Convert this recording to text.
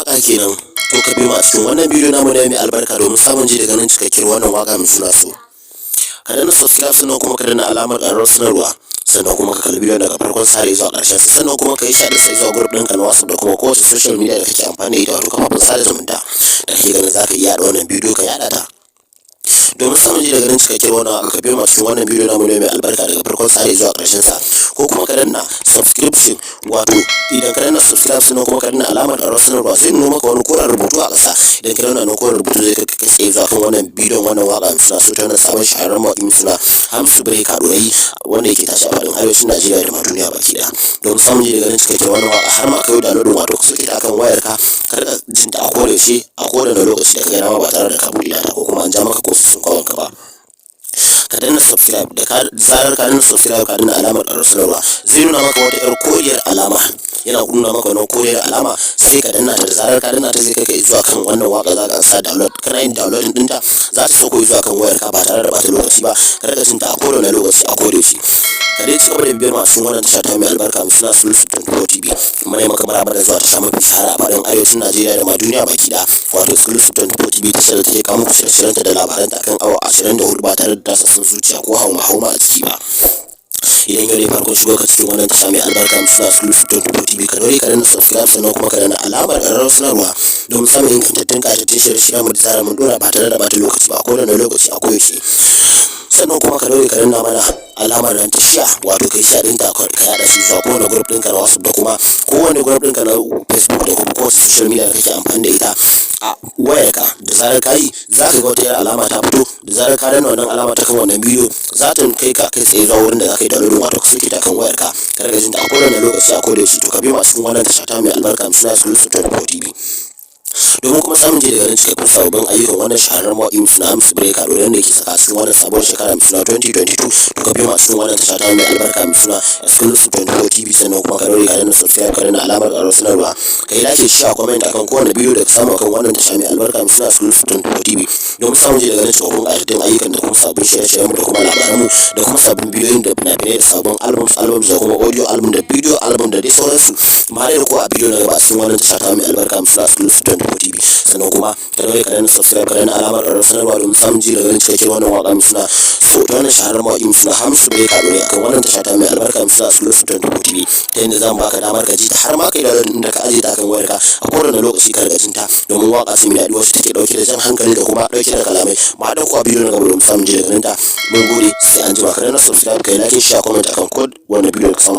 Waka kenan. To, ka biyo mu a cikin wannan bidiyo namu ne mai albarka domin samun ji daga nan cikakkiyar wannan waka mai suna "So". Ka danna subscribe, sannan kuma ka danna alamar ƙararrawar sanarwa, sannan kuma ka kalli bidiyon daga farkon sa har zuwa ƙarshen sa, sannan kuma ka yi share sai zuwa group ɗinka na WhatsApp da kuma kowace social media da kake amfani da ita, wato kafafen sada zumunta da kake ganin za ka iya yaɗa wannan bidiyo, ka yaɗa ta. Domin samun ji daga nan cikakkiyar wannan waka, ka biyo mu a cikin wannan bidiyo namu ne mai albarka daga farkon sa har zuwa ƙarshen sa, ko kuma ka danna subscription. Wato idan ka danna subscribe, sannan kuma ka danna alamar ƙararrawar sanarwa, zai nuno maka wani koren rubutu a ƙasa. Idan ka danna wannan koren rubutu, zai kai ka tsaye zuwa kan wannan bidiyon wannan waka mai suna "So", ta wannan sabon shahararren mawaƙi mai suna Hamisu Breaker Ɗorayi, wanda yake tashi a faɗin arewacin Najeriya da ma duniya baki ɗaya. Domin samun ji daga nan cikakkiyar wannan waka, har ma ka yi downloading, wato ka sauke ta akan wayarka, ka riƙa jin ta a koda yaushe, a kowane lokaci da ka ga dama, ba tare da ka buɗe data ko kuma an ja maka ko sun ka ba, ka danna subscribe. Da ka zarar ka danna subscribe, ka danna alamar ƙararrawar sanarwa, zai nuna maka wata ƴar koriyar alama. Yana nuna maka wannan koriyar alama, sai ka danna ta. Da zarar ka danna ta, zai kai ka zuwa kan wannan waka. Za ka sa download. Kana yin downloading ɗinta, za ta sauko zuwa kan wayarka ba tare da ɓata lokaci ba, ka riƙa jin ta a kowane lokaci, a koda yaushe. Ka dai ci gaba da bibiyar masu wannan tasha ta mai albarka mai suna Solution 24 TV. Muna yi maka maraba da zuwa tasha mafi shahara a faɗin arewacin Najeriya da ma duniya baki ɗaya, wato Exclusive 24 TV, tashar da take kawo muku shirye-shiryenta da labaranta akan awa 24 ba tare da tasa son zuciya ko hauma hauma a ciki ba. Idan yau ne farkon shigo ka cikin wannan tasha mai albarka mai suna Exclusive 24 TV, ka daure ka danna subscribe, sannan kuma ka danna alamar ƙararrawar sanarwa domin samun ingantattun ƙayatattun shirye-shiryen mu da zarar mun ɗora ba tare da ɓata lokaci ba, a kowane lokaci, a koyaushe. Sannan kuma ka daure ka danna mana alamar nan ta share, wato kai share ɗinta, ka yaɗa shi zuwa kowane group ɗinka na WhatsApp da kuma kowane group ɗinka na Facebook da kuma kowace social media da kake amfani da ita a wayarka. Da zarar ka yi, za ka ga wata yar alama ta fito. Da zarar ka danna wannan alama ta kan wannan bidiyo, za ta kai ka kai tsaye zuwa wurin da za ka yi downloading, wato ka sauke ta kan wayarka, ka riƙa jin ta a kowane lokaci, a koda yaushe. To, ka biyo mu a cikin wannan tasha ta mai albarka mai suna Exclusive 24 TV. Domin kuma samun ji daga nan cikakkun sababbin ayyukan wannan shahararren mawaƙi mai suna Hamisu Breaker Ɗorayi da yake saka cikin wannan sabuwar shekara mai suna 2022, to ka biyo mu a cikin wannan tasha ta mai albarka mai suna Exclusive 24 TV. Sannan kuma ka daure ka danna subscribe, ka danna alamar ƙararrawar sanarwa, ka yi like, share, comment akan kowane bidiyo da ka samu akan wannan tasha mai albarka mai suna Exclusive 24 TV, domin samun ji daga nan cikakkun ƙayatattun ayyukan da kuma sabbin shirye-shiryenmu da kuma labaranmu da kuma sabbin bidiyoyin da fina-finai da sabon albums albums da kuma audio album da video album da dai sauransu. Ma da ko a bidiyo na gaba a cikin wannan tasha ta mai albarka mai suna Exclusive 24 TV. Sannan kuma ka daure ka danna subscribe, ka danna alamar ƙararrawar sanarwa domin samun ji daga ganin cikakken wannan waƙa mai suna "So", ta wannan shahararren mawaƙi mai suna Hamisu Breaker Ɗorayi akan wannan tasha ta mai albarka mai suna Exclusive 24 TV, ta yadda za mu baka damar ka ji ta, har ma kai da da ka ajiye ta akan wayarka, a kowane lokaci ka riƙa jin ta, domin waƙa ce mai daɗi wacce take ɗauke da jan hankali da kuma ɗauke da kalamai. Mu haɗa ku a bidiyo na gaba domin samun ji daga nan ta. Mun gode, sai an jima. Ka danna subscribe, ka yi like, share, comment akan kowane bidiyo ka samu.